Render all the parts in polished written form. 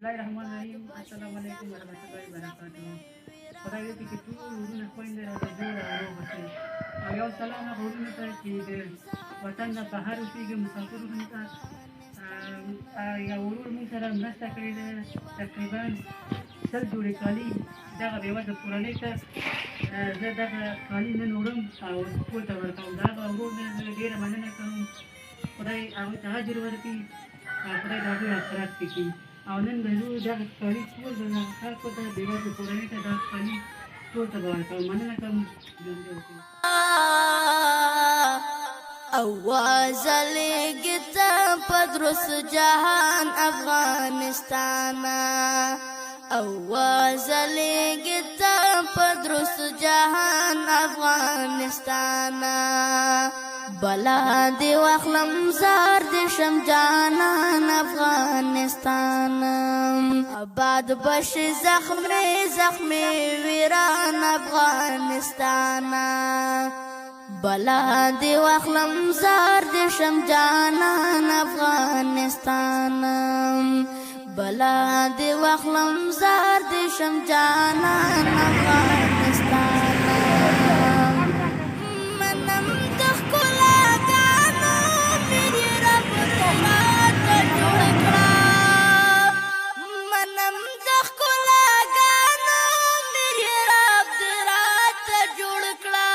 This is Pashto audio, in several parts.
الله الرحمن الرحیم. السلام علیکم ورحمت الله وبرکاته. خدای دې چې ټول ورونه خویندې راته جوړ او روغ اوسئ، او یو سلام هغه ورونو ته چې د وطن نه بهر اوسېږي، مسافر ورونو ته. یو ورور موږ سره مرسته کړې ده، تقریبا 100 جوړې کالي دغه بېوزله کورنۍ ته. زه دغه کالي نن وړم او کور ته ورکوم. د هغه ورور نه زه ډېره مننه کوم. خدای هغوی ته اجر ورکړي او خدای د هغوی آخرت وکړي. او نن به زه دغه کالي ټول دغه خلکو ته، بېوزله کورنۍ ته دغه کالي ټول ته به ورکوم. مننه کوم، ژوندی اوسئ. اواز لګتا پدرس جهان افغانستان، اواز لګتا پدرس جهان افغانستان. بلا دی واخلم زار دی شم جانان افغانستان، آباد بش زخمی زخمی ویران افغانستان. بلا دی واخلم زار دی شم جانان افغانستان، بلا دی واخلم زار دی شم جانان افغانستان. منم د ښکلاګانو میرې رب دې راته جوړ کړه، منم د ښکلاګانو میرې رب دې راته جوړ کړه.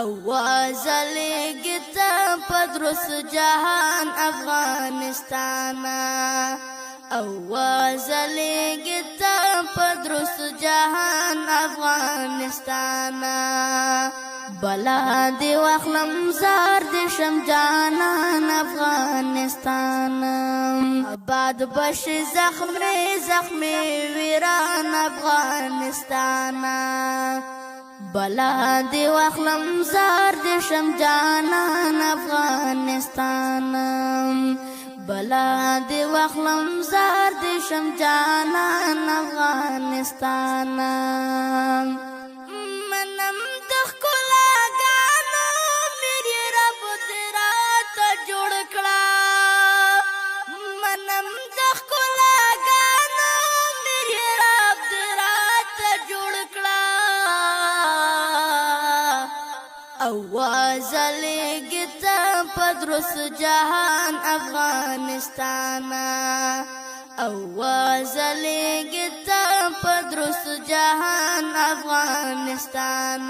اواز لګتا پدرس جهان افغانستان، اواز لګتا پدرس جهان افغانستان. بلا دی واخلم زار دی شم جانان افغانستان، آباد بش زخمی زخمی ویران افغانستان. بلا دی واخلم زار دی شم جانان افغانستان، بلا دی واخلم زار دی شم جانان افغانستان. منم د ښکلاګانو میرې رب دې راته جوړ کړه، منم د ښکلاګانو میرې رب دې راته جوړ کړه. اواز لګتا پدرس جهان افغانستان، اواز لګتا پدرس جهان افغانستان.